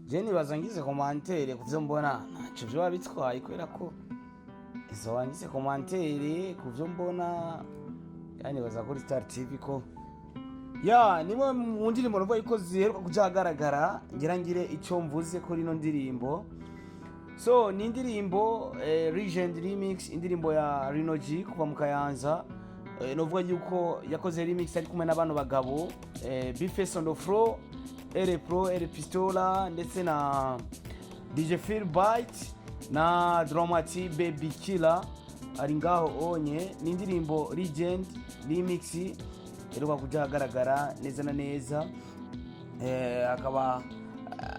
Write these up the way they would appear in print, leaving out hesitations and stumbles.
Je nibaza ngize commentaire ku vyo mbona, ntaco vyoba bitwaye, kubera ko izoba ngize commentaire ku vyo mbona. Yani nibaza kuri Star TV ko ya nimwe mu ndirimbo nuvuga yuko ziheruka kuja ahagaragara. Ngira ngire ico mvuze kuri ino ndirimbo. So ni indirimbo Legend Remix, indirimbo ya Rino G kuva mu Kayanza. Novuga yuko yakoze remix ari kumwe n'abano bagabo, Bface on the floor, R Pro, R Pistola, ndetse na DJ Phil Bite na Dramati Baby Killer ari ngaho onye. Ni indirimbo Legend Remix iheruka kuja ahagaragara neza na neza. Akaba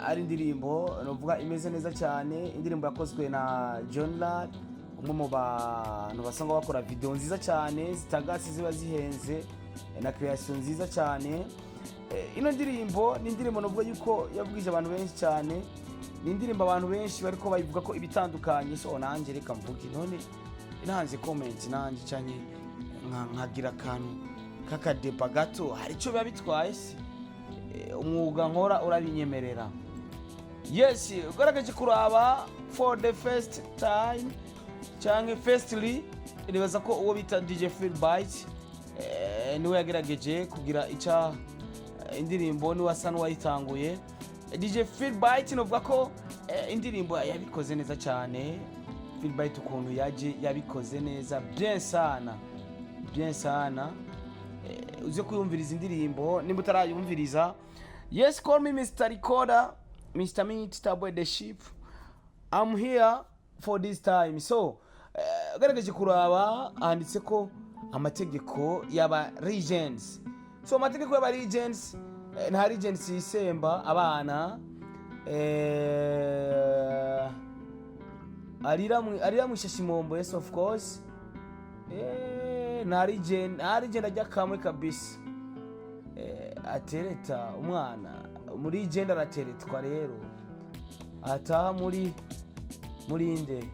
ari indirimbo novuga imeze neza cyane, indirimbo yakozwe na John Lad, umwe mu bantu basanzwe bakora video nziza cyane zitagasi, ziba zihenze, na creation nziza cyane. Ino ndirimbo ni indirimbo novuga yuko yavugije abantu benshi cyane, ni indirimbo abantu benshi bariko bayivuga ko ibitandukanye. So nanjye reka mvuge none intanze comment nanjye canke nkagira akantu k'akadepa gato, hari icyo biba bitwaye se? Umwuga nkora urabinyemerera. Yes, ugaragaje kuraba for the first time canke firstly, nibaza ko uwo bita DJ Phil Bite niwe yagerageje kugira ica indirimbo, niwe asa n'uwayitanguye. DJ Phil Bite, novuga ko indirimbo yabikoze neza cyane. Phil Bite ukuntu yaje yabikoze neza, bien sana, bien sana. Uze kuyumviriza indirimbo nimba utarayumviriza. Yes, call me Mr Recorder, Mr Meat Starboy the Ship. I'm here for this time. So ugaragaje kuraba handitse ko amategeko y'aba legends. So amategeko y'aba legends, nta legends yisemba abana, arira mu ishashimombo. Yes, of course. Nta legend, nta legend ajya kamwe kabisa. Atereta umwana muri legend arateretwa rero, ataha muri nde,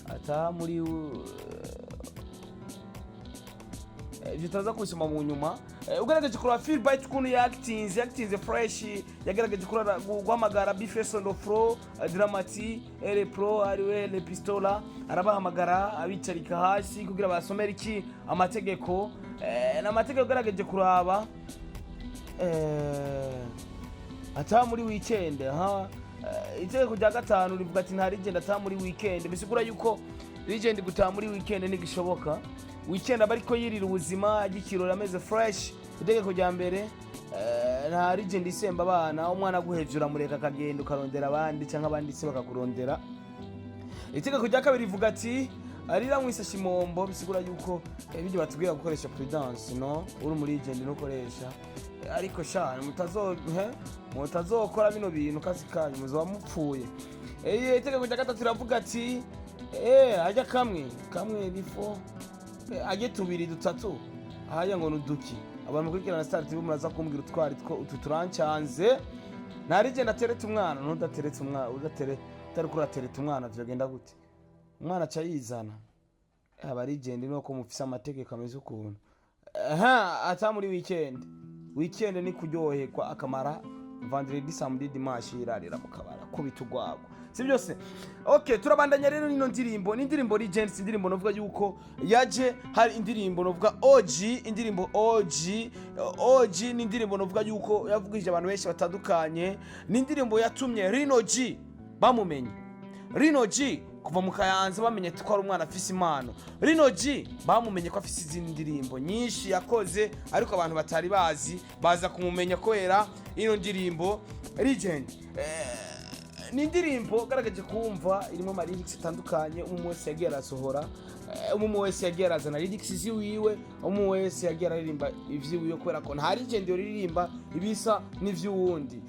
ataha muri ibyo turaza kubisoma mu nyuma. Ugaragaje kureba Phil Bite ukuntu yakitinze fresh, yagaragaje kurara guhamagara Bface on the floor, Dramati, R Pro ariwe Le Pistola, arabahamagara abicarika hasi kugira basomere iki amategeko. N'amategeko ugaragaje kuraba, ataha muri weekend ha. Itegeko rya gatanu rivuga ati nta legend ataha muri weekend, bisigura yuko legend gutaha muri weekend ntigishoboka. Weekend aba ariko yirira ubuzima, agikirora, ameze fresh. Itegeko rya mbere, nta legend isemba abana. Umwana aguhevye uramureka akagenda, ukarondera abandi cyangwa abandi se bakakurondera. Itegeko rya kabiri rivuga ati arira mu isashimombo, bisigura yuko bijya batubwira gukoresha prudence. No uri muri legend ntukoresha. Ariko sha mutazo he mutazokora bino bintu kazi kanyu muzoba mupfuye. Itegeko rya gatatu riravuga ati ajya kamwe kamwe bifo, ajye tubiri dutatu ahajya ngo nuduki. Abantu mukurikirana Star TV muraza kumbwira utwari two utu turancanze. Nta legend ateretse umwana, ntudateretse umwana, udatere utari kuratereta umwana vyogenda gute? Umwana aca yizana. Aba legend nuko mufise amategeko ameze ukuntu. Aha ata muri weekend, weekend ni kuryoherwa, akamara vendredi, samedi, dimanche yirarira mu kabara kubita urwagwa, si byose? Okay, turabandanya rero. Nino ndirimbo ni indirimbo Legends, indirimbo novuga yuko yaje hari indirimbo novuga OG, indirimbo OG. OG ni indirimbo novuga yuko yavugije abantu benshi batandukanye, ni indirimbo yatumye Rino G bamumenye, Rino G kuva mu Kayanza bamenye ko ari umwana afise impano. Rino G bamumenye ko afise izindi ndirimbo nyinshi yakoze, ariko abantu batari bazi baza kumumenya kubera ino ndirimbo Legend. Ni indirimbo garagaje kumva irimo ama lyrics atandukanye. Umwe wese yagiye arasohora, umwe wese yagiye arazana lyrics ziwiwe, umwe wese yagiye araririmba ivyiwiwe, kubera ko nta legend yoririmba ibisa n'ivy'uwundi.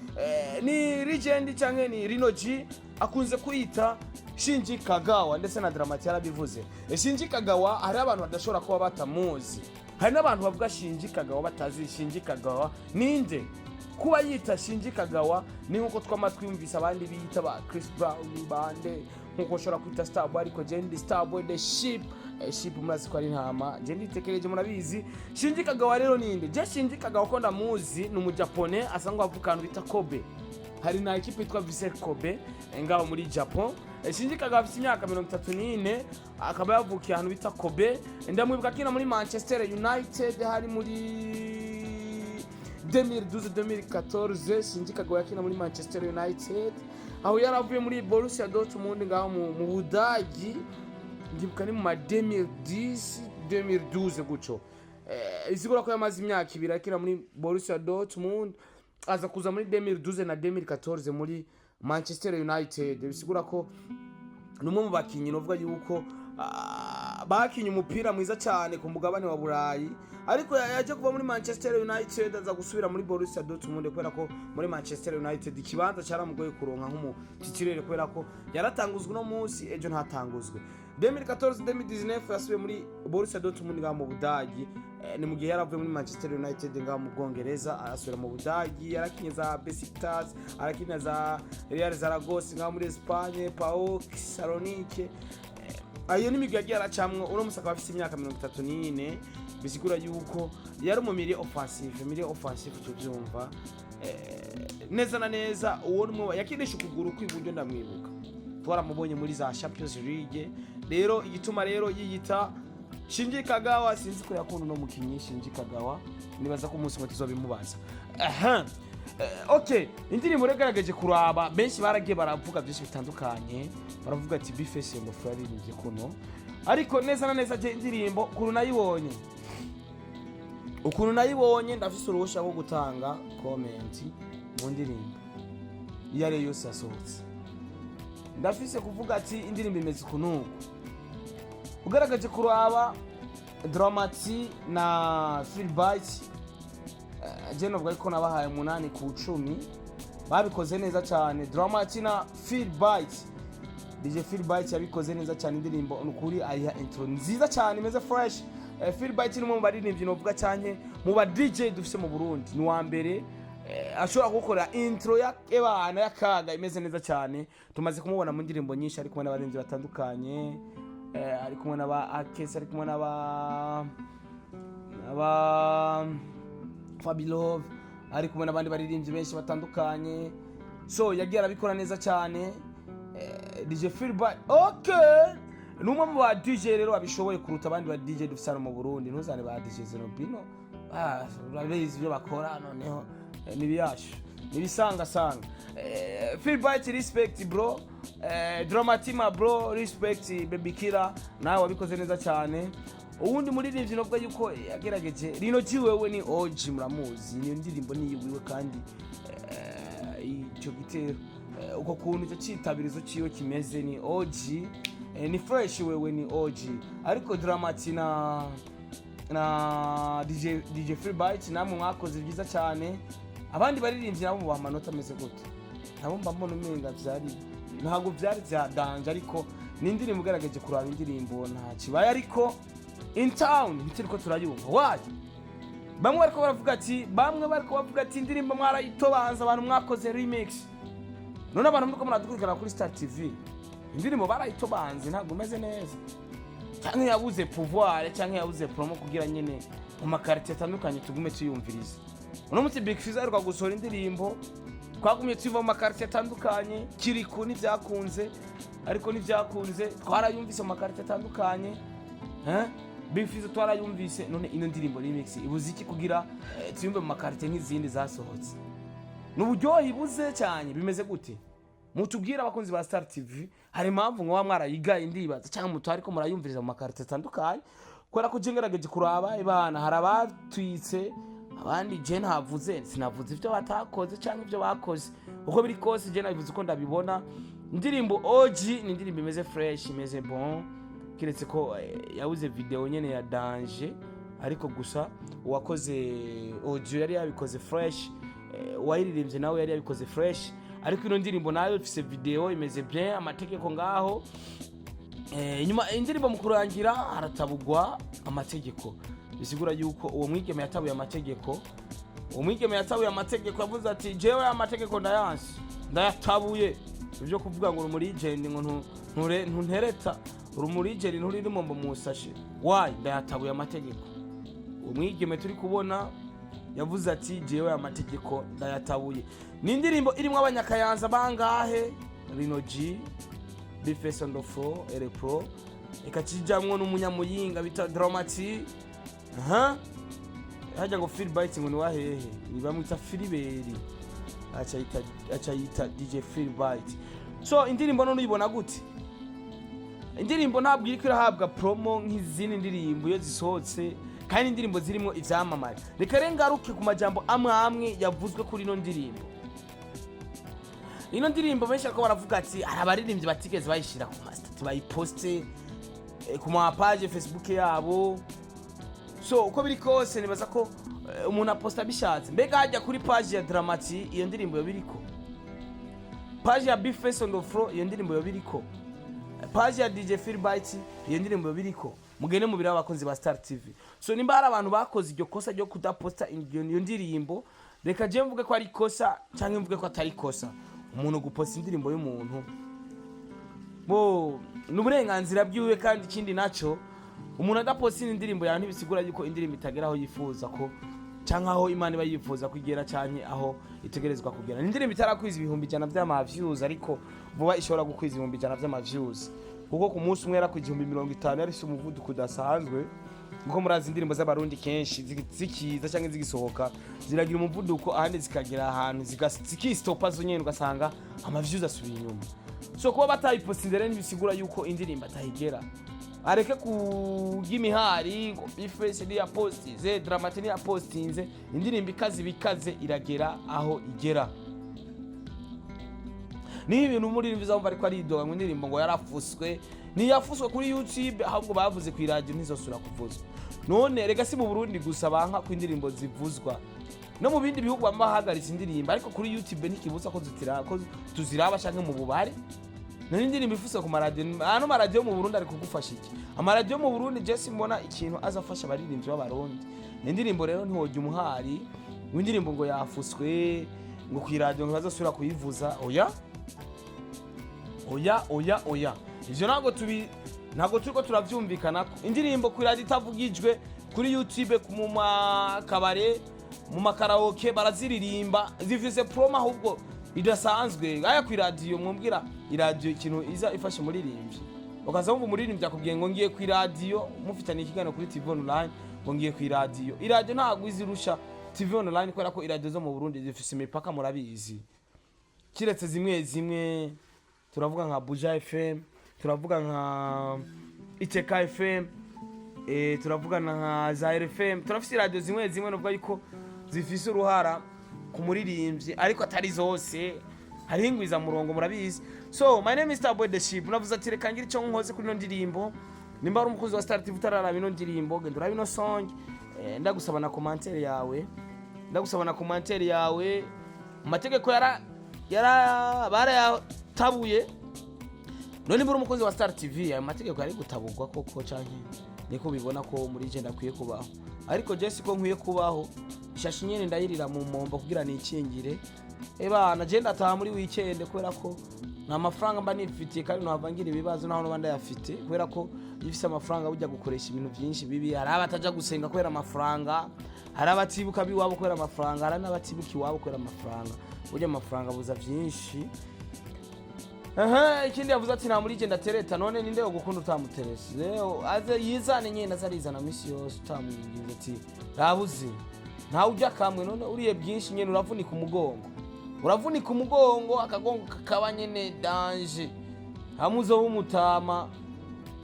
Ni legend canke ni Rino G akunze kwita Shinji Kagawa, ndetse na Dramati yarabivuze. Shinji Kagawa hari abantu badashobora kuba batamuzi, hari n'abantu bavuga Shinji Kagawa batazi Shinji Kagawa ninde. Kuba yita Shinji Kagawa ni nkuko twama twiyumvise abandi biyita ba Chris Brown bande, nkuko ushobora kwita Starboy, ariko je ndi Starboy the Sheep. Sheep murazi ko ari intama, je nditekereje murabizi. Shinji Kagawa rero ninde? Je Shinji Kagawa ko ndamuzi ni umujapone asanzwe avuka ahantu bita Kobe. Hari na ekipe yitwa Vissel Kobe ngaho muri Japon. Shinji Kagawa afite imyaka 34, akaba yavukiye ahantu bita Kobe. Ndamwibuka akina muri Manchester United, hari muri 2012 2014. Shinji Kagawa yakina muri Manchester United, aho yaravuye muri Borussia Dortmund ngaho mu Budagi. Ndibuka ni mu ma 2010 2012 gutyo. Isigura ko yamaze imyaka 2 akina muri Borussia Dortmund, aza kuza muri 2012 na 2014 muri Manchester United. Bisigura ko ni umwe mu bakinnyi novuga yuko bakinye umupira mwiza cyane ku mugabane wa Burayi, ariko yaje kuva muri Manchester United aza gusubira muri Borussia Dortmund, kubera ko muri Manchester United ikibanza cyaramugoye kuronka nk'umu titulaire, kubera ko yaratanguzwe uno munsi, ejo ntatanguzwe. 2014 2019 yasubiye muri Borussia Dortmund ngaho mu Budagi. Ni mu gihe yaravuye muri Manchester United ngaho mu Bwongereza, arasubira mu Budagi. Yarakinye za Besiktas, arakina za Real Zaragoza ngaho muri Espagne, PAOK Salonike. Ayo ni imigwi yagiye aracamwo. Uno musi akaba afise imyaka 34, bisigura yuko yari mu milieu offensive. Milieu offensive tuvyumva neza na neza. Uwo ni umwe yakinisha ukuguru kw'iburyo, ndamwibuka twaramubonye muri za Champions League. Rero igituma rero yiyita Shinji Kagawa, sinzi ko yakunda uno mukinyi Shinji Kagawa, nibaza ko umunsi umwe tuzobimubaza. Aha. Okay, indirimbo rero igaragaje kuraba, benshi baragiye baravuga byinshi bitandukanye, baravuga ati B-Face ngo yaririmbye kuno, ariko neza na neza je indirimbo ukuntu nayibonye, ndafise uruhusha rwo gutanga comment mu ndirimbo iyo ari yo yose yasohotse. Ndafise kuvuga ati indirimbo imeze uku n'uku. Ugaragaje kuraba Drama-T na Philbyte, je novuga ko nabahaye 8 ku 10, babikoze neza cyane. Drama-T na Philbyte, DJ Philbyte yabikoze neza cyane. Indirimbo nukuri ayiha intro nziza cyane imeze fresh. Philbyte ni umwe mu baririmbyi novuga cyane mu ba DJ dufise mu Burundi, ni uwa mbere ashobora gukora intro ya ebana y'akaga imeze neza cyane. Tumaze kumubona mu ndirimbo nyinshi ari kumwe n'abaririmbyi batandukanye, ari kumwe n'aba Akes, ari kumwe n'aba Fabilove, ari kumwe n'abandi baririmbyi benshi batandukanye. So yagiye arabikora neza cyane. DJ Philbyte, okay, ni umwe mu ba DJ rero babishoboye kuruta abandi ba DJ dufise hano mu Burundi. Ntuzane ba DJ Zenobino, urabizi ibyo bakora, noneho nibiyashu nibisangasanga. Philbyte, respect bro. Drama-T ma bro, respect. Baby Killer, nawe wabikoze neza cyane. Uwundi muririmbyi novuga yuko yagerageje, Rino G, wewe ni OG, muramuzi, niyo ndirimbo ni yiwiwe. Kandi ico gitero, uko kuntu icyo citabirizo ciwe kimeze, ni OG, ni fresh, wewe ni OG. Ariko Drama-T na DJ Philbyte namwe mwakoze byiza cyane. Abandi baririmbyi nabo mubaha amanota ameze gute? Nabo mba mbona umenga vyari, ntabwo vyari vya danger, ariko ni indirimbo ugaragaje kuraba indirimbo nta kibaye, ariko in town ntituriko turayumva. Why? Bamwe bariko bavuga ati indirimbo mwarayitobanza, abantu mwakoze remix. None abantu muriko muradukurikirana kuri Star TV, indirimbo barayitobanze, ntabwo umeze neza, canke yabuze pouvoir, canke yabuze promo kugira nyene mu ma quartier atandukanye tugume tuyumviriza. Uno munsi Big Fizzo aheruka gusohora indirimbo, twagumye tuva mu ma quartier atandukanye. Kiriku ntibyakunze, ariko ntibyakunze, twarayumvise mu ma quartier atandukanye. Eh? Big Fizzo twarayumvise. None ino ndirimbo remix ibuze iki kugira tuyumve mu ma quartier nk'izindi zasohotse? Ni uburyohe ibuze cyane? Bimeze gute? Mutubwire, abakunzi ba Star TV. Hari impamvu mwaba mwarayigaye ndibaza, cyangwa mutu ariko murayumviriza mu ma quartier atandukanye, kubera ko je ngerageje kuraba ibana, hari abatwitse abandi. Je ntavuze, sinavuze ibyo batakoze cyangwa ibyo bakoze. Uko biri kose je nabivuze uko ndabibona. Indirimbo OG ni indirimbo imeze fresh, imeze bon, kiretse ko yabuze video nyene ya danger, ariko gusa uwakoze audio yari yabikoze fresh, uwayiririmbye nawe yari yabikoze fresh. Ariko ino ndirimbo nayo ifise video imeze bien, amategeko ngaho. Inyuma indirimbo mu kurangira haratabugwa amategeko, bisigura yuko uwo mwigeme yatabuye amategeko. Uwo mwigeme yatabuye amategeko, yavuze ati jewe amategeko ndayanse, ndayatabuye. Ibyo kuvuga ngo uri muri legend, ngo ntuntereta, uri muri legend, nturirimo ngo musashe wayi, ndayatabuye amategeko. Uwo mwigeme turi kubona Yavuze ati: "Jewe amategeko ndayatabuye." Ni indirimbo irimwo abanyakayanza bangahe? Rino G, B-Face on the floor, Ere Pro, ikakijamwo n'umunyamuyinga bita Dramati. Aha hajya ngo Philbyte, ngo ni wahehe? Ni bamwita Filiberi, aca yita DJ Philbyte. So indirimbo none uyibona gute? Indirimbo ntabwo iriko irahabwa promo nk'izindi ndirimbo iyo zisohotse, kandi indirimbo zirimo ivyamamare. Reka rero ngaruke ku majambo amwe amwe yavuzwe kuri ino ndirimbo. Ino ndirimbo benshi bariko baravuga ati hari abaririmbyi batigeze bayishira ku ma status, bayiposte ku ma page Facebook yabo. So uko biri kose nibaza ko umuntu aposta abishatse. Mbega hajya kuri page ya Dramati iyo ndirimbo yoba iriko? Page ya B-Face on the floor iyo ndirimbo yoba iriko? Page ya DJ Philbyte iyo ndirimbo yoba iriko? Mugende mu birabo, abakunzi ba Star TV. So nimba hari abantu bakoze iryo kosa ryo kudaposta iyo ndirimbo, reka je mvuge ko ari ikosa cyangwa mvuge ko atari ikosa. Umuntu guposta indirimbo y'umuntu bo ni uburenganzira bwiwe, kandi ikindi naco, umuntu adaposta indirimbo yawe ntibisigura yuko indirimbo itagera aho yifuza ko, canke aho Imana iba yifuza ko igera, canke aho itegerezwa kugera. Ni indirimbo itarakwiza 100,000 vy'ama views, ariko vuba ishobora gukwiza 100,000 vy'ama views, kuko ku munsi umwe yarakwiza 50,000, yarifise umuvuduko udasanzwe. Kuko murazi indirimbo z'Abarundi kenshi zikiza canke zigisohoka ziragira umuvuduko, ahandi zikagera ahantu zikistopa zonyene, ugasanga ama views asubiye inyuma. So kuba batayipostinze rero ntibisigura yuko indirimbo atayigera. Areke kurya imihari ngo B-Face niyapostinze, Dramati niyapostinze. Indirimbo ikaze ibikaze, iragera aho igera. Niho ibintu umuririmbyi uzumva ariko aridoga ngo indirimbo ngo yarafuswe. Ntiyafuswe kuri YouTube, ahubwo bavuze ku iradiyo ntizosubira kuvuzwa. None rega si mu Burundi gusa banka ko indirimbo zivuzwa, no mu bindi bihugu bama bahagaritse indirimbo, ariko kuri YouTube ntikibuza ko zitira ko tuziraba, canke mu bubare. None indirimbo ifuse ku maradiyo, ano maradiyo mu Burundi ari kugufasha iki? Amaradiyo mu Burundi je simbona ikintu azafasha abaririmbyi b'Abarundi. Ni indirimbo rero ntiwojya umuhari w'indirimbo ngo yafuswe, ngo ku iradiyo ngo bazosubira kuyivuza. Oya, oya, oya, oya, ivyo ntabwo tubi, ntabwo turiko turavyumvikanako. Indirimbo ku iradiyo itavugijwe, kuri YouTube, mu makabare, mu ma karaoke baraziririmba, zifise promo ahubwo idasanzwe. Aya ku iradiyo, mwumvira iradiyo ikintu iza ifasha umuririmbyi, ukaza wumva umuririmbyi akubwiye ngo ngiye ku iradiyo, mufitanye ikiganiro kuri TV online, ngo ngiye ku iradiyo. Iradiyo ntabwo izirusha TV online, kubera ko iradiyo zo mu Burundi zifise imipaka, murabizi, kiretse zimwe zimwe. Turavuga nka Buja FM, turavuga nka Iteka FM, turavuga nka za RFM. Turafise iradiyo zimwe zimwe nuvuga yuko zifise uruhara ku muririmbyi, ariko atari zose. Hariho ingwizamurongo, murabizi. So my name is Starboy the Ship. Navuze ati reka ngire icyo nkoze kuri ino ndirimbo. Nimba ari umukozi wa Star TV utararaba ino ndirimbo, genda urabe ino song. Ndagusaba na commentaire yawe, ndagusaba na commentaire yawe. Amategeko yara barayatabuye. None nimba uri umukozi wa Star TV, ayo mategeko yari gutabugwa koko, canke niko bibona ko muri je ndakwiye kubaho? Ariko je siko nkwiye kubaho. Ishashi nyene ndayirira mu mombo kugira nikingire. Ebana, je ndataha muri weekend kubera ko nta mafaranga mba nifitiye, kandi nohava ngira ibibazo naho noba ndayafite, kubera ko iyo ufise amafaranga ujya gukoresha ibintu byinshi bibi. Hari abataja gusenga kubera amafaranga, hari abatibuka abiwabo kubera amafaranga, hari n'abatibuka iwabo kubera amafaranga. Burya amafaranga abuza byinshi. Aha, ikindi yavuze ati nta muri genda tereta. None ninde yo gukunda utamuterese? Rero aze yizane nyine, aze arizana misi yose utamwinginze ati rabuze ntawe ujya kamwe. None uriye byinshi nyine uravunika umugongo, uravunika umugongo, akagongo kakaba nyine danger, hamwe uzoba umutama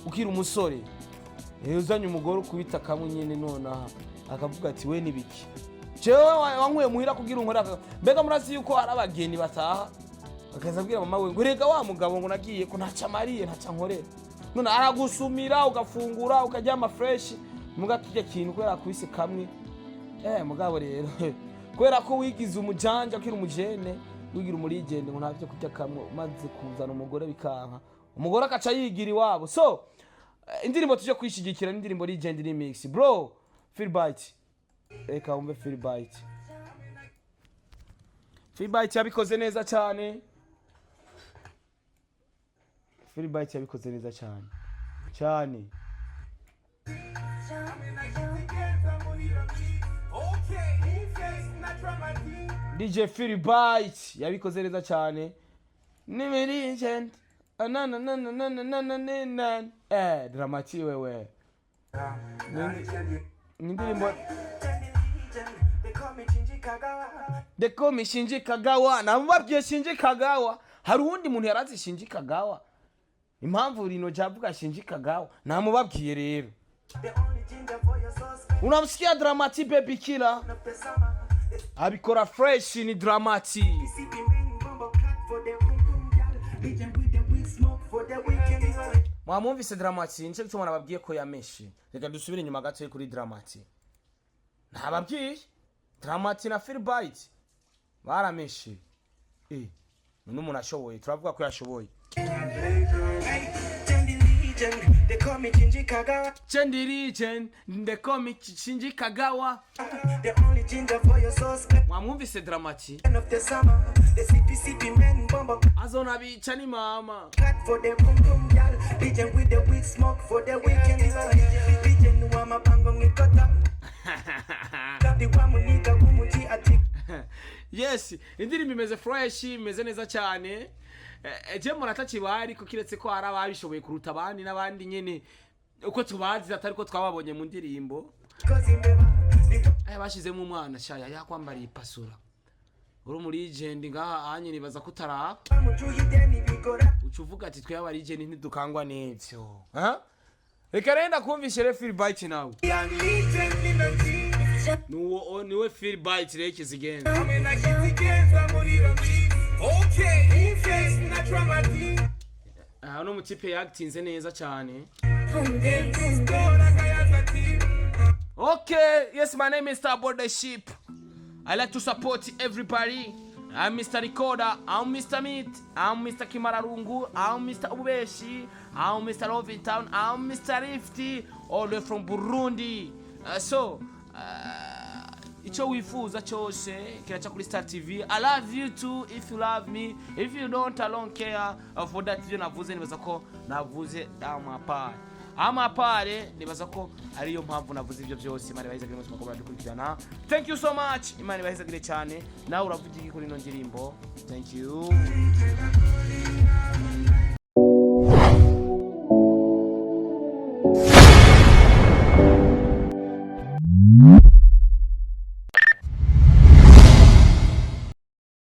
ukiri umusore. Uzanye umugore ukubita kamwe nyine nonaha akavuga ati: "We nibiki jewe wankuye muhira kugira unkore Mbega murazi yuko hari abageni bataha akaza abwira mama we ngo: "Rega wa mugabo ngo nagiye ko ntaca amariye, ntaca nkorera"? None aragusumira, ugafungura, ukaryama fresh, muga kirya kintu kubera akubise kamwe. Mugabo rero kubera ko wigize umujanja ukiri umujene, wigira umurigende ngo ntavyo kurya kamwe, umaze kuzana umugore bikanka, umugore akaca yigira iwabo. So indirimbo tuje kwishigikira n'indirimbo Legend Remix. Bro Philbyte, reka wumve Philbyte. Philbyte yabikoze neza cyane, Philbyte yabikoze neza cyane cyane. Okay, DJ Philbyte yabikoze neza cyane. Ni legend. Ananananananananan. Dramati wewe. Ni indirimbo. They call me Shinji Kagawa. Namubabwiye Shinji Kagawa. Hari uwundi muntu yarazi Shinji Kagawa. Impamvu rino javuga Shinji Kagawa namubabwiye rero. Unamsikia Dramati, Baby Killer abikora fresh, ni Dramati. Mwamwumvise Dramati, nico gituma nababwiye ko yameshe. Reka dusubire inyuma gato kuri Dramati. Ntababwiye Dramati na Philbyte barameshe. None umuntu ashoboye turavuga ko yashoboye. They call me Shinji Kagawa. Chendi legend, they call me Shinji Kagawa. The only ginger for your sauce. Mwamwumvise Dramati. End of the summer. The CPCP men bomb Azona bica ni mama. cat for the boom boom gal. Legend with the weed smoke for the weekend. Legend wa mapango ngikota. The wa munika kumuji ati. Yes, indirimbo imeze fresh, imeze neza cyane. Je mbona atakibaye, ariko kiretse ko hari ababishoboye kuruta abandi n'abandi nyene uko tubazi atari ko twababonye mu ndirimbo. Cause imbeba. Aya bashizemo umwana shaya yakwambariye ipasura uri muri legend ngaha anye nibaza ko utaraba. Mujuyi deni bikora. Uca uvuga ati twe aba legend ntidukangwa n'ivyo. Ha? Reka rero ndakumvishe rero Philbyte nawe. Young legend in the team. Nuwo niwe Philbyte rero kizigenza. Amena kizigenza muri mix. Okay, face na dramatic. Aha no mutipe yagitinze neza cyane. Stora kayaza team. Okay, yes, my name is Star the Ship. I like to support everybody. I'm Mr. Recorder, I'm Mr. Meat, I'm Mr. Kimararungu, I'm Mr. Ubeshi, I'm Mr. Loving Town, I'm Mr. Rifty, all the way from Burundi. So, icyo wifuza cyose kiraca kuri Star TV. I love you too if you love me. If you don't, I don't care. For that, ibyo navuze nibaza ko navuze amapare amapare, nibaza ko ariyo mpamvu navuze ibyo byose. Imana ibahezagire mwese muko muradukurikirana. Thank you so much. Imana ibahezagire cyane. Nawe uravuga iki kuri ino ndirimbo? Thank you.